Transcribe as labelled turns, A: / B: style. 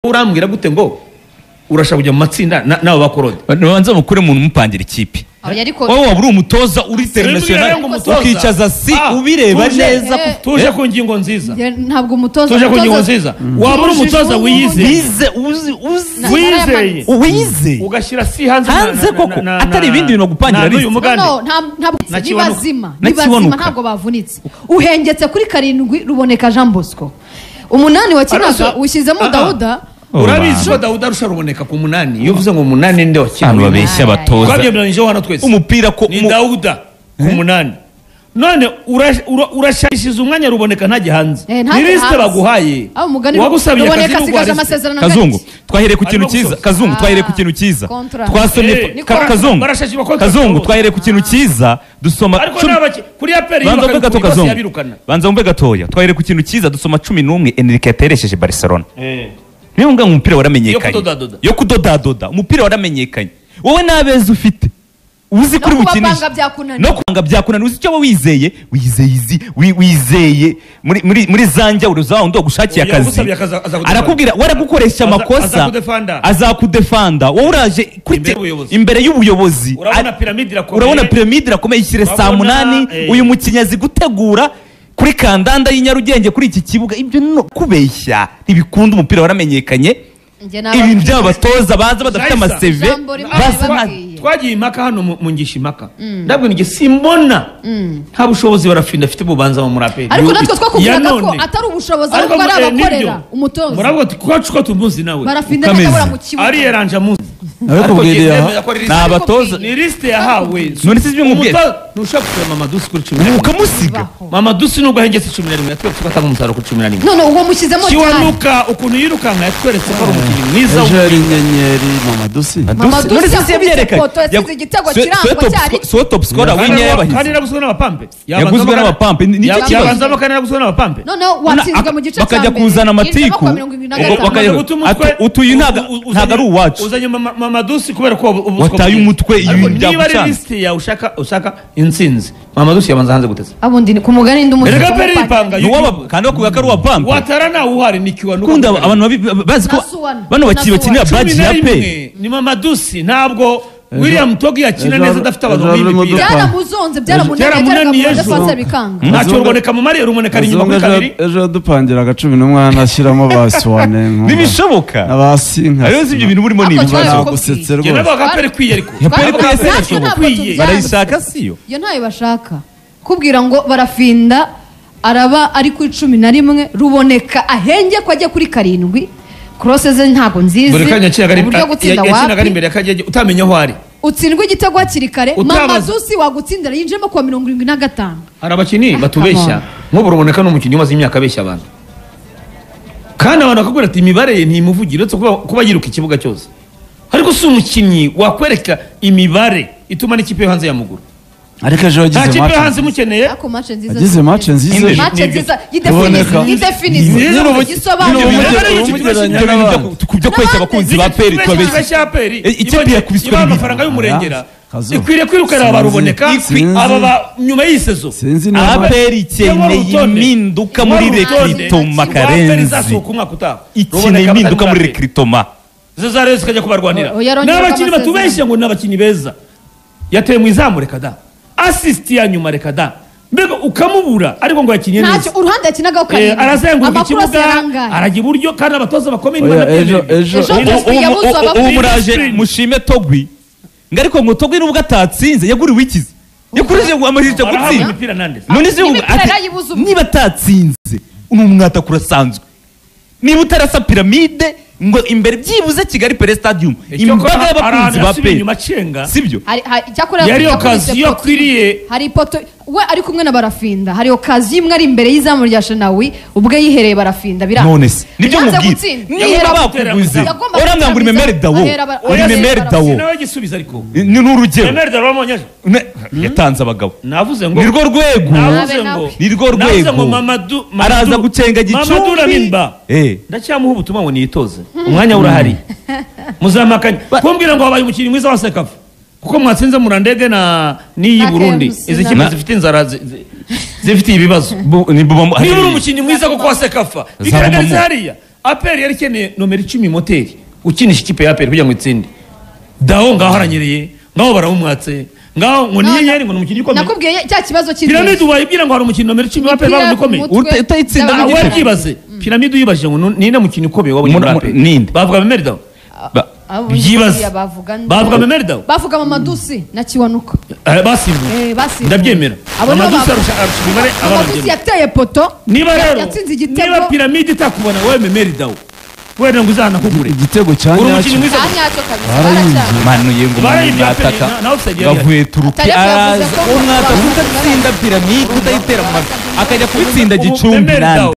A: Urambwira gute ngo urashaka kujya mu matsinda n'abo bakorode?
B: Banza mukure umuntu umupangira ikipe. Wowe waba uri umutoza uri international ukicaza si ubireba neza.
A: Tuje ku ngingo nziza.
C: Ntabwo umutoza
A: tuje ku ngingo nziza. Waba uri umutoza wiyizeye
B: wize
A: ugashyira si hanze
B: hanze koko atari ibindi bintu gupangira
A: list.
C: No, ntabwo ni bazima, ni bazima ntabwo bavunitse. Uhengetse kuri 7 Ruboneka Jean Bosco. 8 wakinaga ushyizemo Dauda.
A: Urabizi ko Dauda arusha Ruboneka ku 8. Iyo uvuze ngo 8 nde wakina?
B: Abantu babeshya batoza.
A: Twabyemeranyije hano twese.
B: Umupira ko
A: ni Dauda ku 8. None urashakishiza umwanya Ruboneka ntajye hanze. Ni liste baguhaye.
C: Wagusabye akazi n'ugwa.
B: Kazungu twahereye ku kintu cyiza. Kazungu twahereye ku kintu cyiza. Twasomye Kazungu. Kazungu twahereye ku kintu cyiza dusoma
A: kuri APR
B: yabirukana. Banza umbe gatoya. Twahereye ku kintu cyiza dusoma 11 Enrique yateresheje Barcelona. Niyo ngo umupira waramenyekanye. Yo kudodadoda. Umupira waramenyekanye. Wowe nabeza ufite. Uzi kuri bukinisha no kubanga byakunaniye uzi icyo wizeye wizeye wizeye muri zanja uruzaho ndo gushakiye akazi arakubwira waragukoresha amakosa azakudefanda wowe uraje imbere y'ubuyobozi urabona pyramide irakomeye ishyire saa 8 uyu mukinyazi gutegura kuri kandanda y'inyarugenge kuri iki kibuga ibyo no kubeshya ntibikunda umupira waramenyekanye ibintu by'abatoza baza badafite amaseve baza
A: twagiye impaka hano mu ngisha impaka ndabwo nige simbona nta bushobozi barafinda afite bubanza mu muraperi
C: ariko natwe twakubwiraga ko atari ubushobozi ahubwo ari abakorera umutoza
A: murabwo twacu ko tumuzi nawe
C: barafinda ntabura mu kibuga
A: ari yeranja muzi
B: ariko na abatoza
A: ni liste yahawe
B: none si bimubwiye
A: ntushaka kureba Mamadou kuri 11
B: ukamusiga
A: Mamadou nubwo ahengetse 11 yatweretse ko atanga umusaruro kuri 11
C: none uwo mushyizemo
A: Kiwanuka ukuntu yirukanka yatweretse ko ari umukinnyi mwiza
D: ejo inyenyeri Mamadou
B: none si yabyerekanye
C: yasize igitego kirangwa cyari
B: so top scorer w'inya y'abahizi
A: kandi yaraguzwe n'abapampe
B: yaguzwe n'abapampe nicyo kibazo
A: yabanzamo kandi yaraguzwe n'abapampe
C: none watsinzwe mu gice cya
B: bakajya kuzana amatiku utuye ntago ari uwacu
A: uzanye Mamadou kubera ko
B: wataye umutwe ibintu
A: byagucana niba ari liste yawe ushaka intsinzi Mamadou yabanza hanze guteza
C: abundi ku mugani ndi
A: umusore rega peri ipanga
B: kandi bakubwira ko ari uwa pampe
A: watara nawe uhari ni Kiwanuka
B: kunda abantu bazi ko bano bakinira badge ya pe
A: ni Mamadou ntabwo William Togi yakina neza adafite abantu b'imipira
C: byaramuzonze byaramunaniye ejo bikanga
A: ntacyo Ruboneka mu mariye Ruboneka ari inyuma kuri kabiri
D: ejo dupangiraga 11 ashyiramo basuwane
B: ntibishoboka
D: abasinka
B: ariyo ibyo bintu burimo ni
D: ibibazo gusetse rwose
A: nabo agapere kwiye ariko
B: apere kwiye barayishaka siyo
C: yo ntayo bashaka kubwira ngo barafinda araba ari kuri 11 Ruboneka ahenge ko ajya kuri 7 cross ze ntago nzizi
A: uburyo gutsinda wapi imbere yakajye utamenya aho ari
C: utsindwa igitego hakiri kare Mamadou wagutsindira yinjemo kuwa 75
A: hari abakinnyi batubeshya nk'ubu Ruboneka n'umukinnyi umaze imyaka abeshya abantu kandi abantu bakakubwira ati imibare ye ntimuvugire uretse kuba yiruka ikibuga cyose ariko si umukinnyi wakwereka imibare ituma n'ikipe yo hanze yamugura
D: ariko ejo yagize
A: match nta kipe hanze imukeneye
D: yagize match nziza
C: match nziza yidefinize
B: kubyo kweshya abakunzi ba peri
A: twabeshya
B: ikipe yakubiswe
A: amafaranga y'umurengera ikwiriye kwirukana aba Ruboneka aba nyuma y'isezo
B: APR ikeneye impinduka muri rekritoma Karenzi ikeneye impinduka muri rekritoma
A: zizare zikajya kubarwanira n'abakinnyi batubeshya ngo ni abakinnyi beza yateye mu izamu reka da assist ya nyuma reka da mbega ukamubura ariko ngo yakinye neza
C: ntacyo uruhande yakinagaho karindwi
A: arazenguruka ikibuga arajya iburyo kandi abatoza bakomeye
B: ubu muraje mushime Togwi ngo ariko ngo Togwi nubwo atatsinze yaguriwe ikizi yakurije ngo amajije gutsinda none se niba atatsinze ni umwataka urasanzwe niba utarasa piramide ngo imbere byibuze Kigali Pele Stadium imbaga y'abakunzi ba Pele sibyo
A: yari okaziyo akwiriye
C: hari ipoto we ari kumwe na Barafinda hari okaziyo imwe ari imbere y'izamu rya Shenawi ubwe yihereye Barafinda biranga
B: none se nibyo mubwira niba bakuguze urambwira ngo uri Memeri Dawo uri Memeri Dawo
A: nawe gisubiza ariko
B: ni urugero
A: Memeri Dawo wamonyeje
B: yatanze abagabo
A: navuze ngo
B: ni rwo rwego ni rwo rwego araza gucenga Gicumbi
A: ndacyamuha ubutumwa ngo niyitoze umwanya urahari muzamakanye kumbwira ngo wabaye umukinnyi mwiza wa Sekafa kuko mwatsinze Murandege na n'iyi Burundi izi kipe zifite inzara zifite ibibazo niba uri umukinnyi mwiza kuko wa Sekafa bigaragariza hariya APR yari ikeneye nomero 10 moteri ukinisha ikipe ya APR kugira ngo itsinde. Dawo ngaho aranyereye, ngaho baramumwatse, ngaho ngo ni nyenyeri, ngo ni umukinnyi ukomeye.
C: Nakubwiye cya kibazo cy'inzu.
A: Piramide wayibwira ngo hari umukinnyi nomero 10 wa APR babonye ukomeye.
B: Utayitsinda
A: Ah,
B: n'igitego.
A: we byibaze. Piramide uyibajije ngo ninde mukinnyi ukomeye wabonye muri APR?
B: Ninde?
A: Bavuga Memel Dao. Byibaze. Bavuga Memel Dao.
C: Bavuga Mamadusi na Kiwanuka.
A: Basimbuye.
C: Basimbuye.
A: Ndabyemera.
C: Abo nibo
A: Mamadusi
C: bavuga.
A: arusha imibare
C: Mamadusi
A: abababyemera.
C: yateye poto.
A: Niba rero
C: yatsinze igitego.
A: niba Piramide itakubona wowe Memel Dao, wenda ngo uzanakugure.
D: Igitego cya
A: Uri umukinnyi
D: nyacyo.
A: mwiza.
C: Cya nyacyo kabisa.
D: Barayinjiye.
C: Baracyari.
B: Manuye ngo
A: Barayibye
B: mwataka
A: APR, na offside yari
B: bavuye Turuki
C: Atari yavuze
B: araza
C: ko
B: umwataka
C: bavuze
B: utatsinda Piramide utayitera mu mavi akajya kubitsinda
A: Ubu
B: Gicumbi
A: Memel
B: nande.
A: Dao.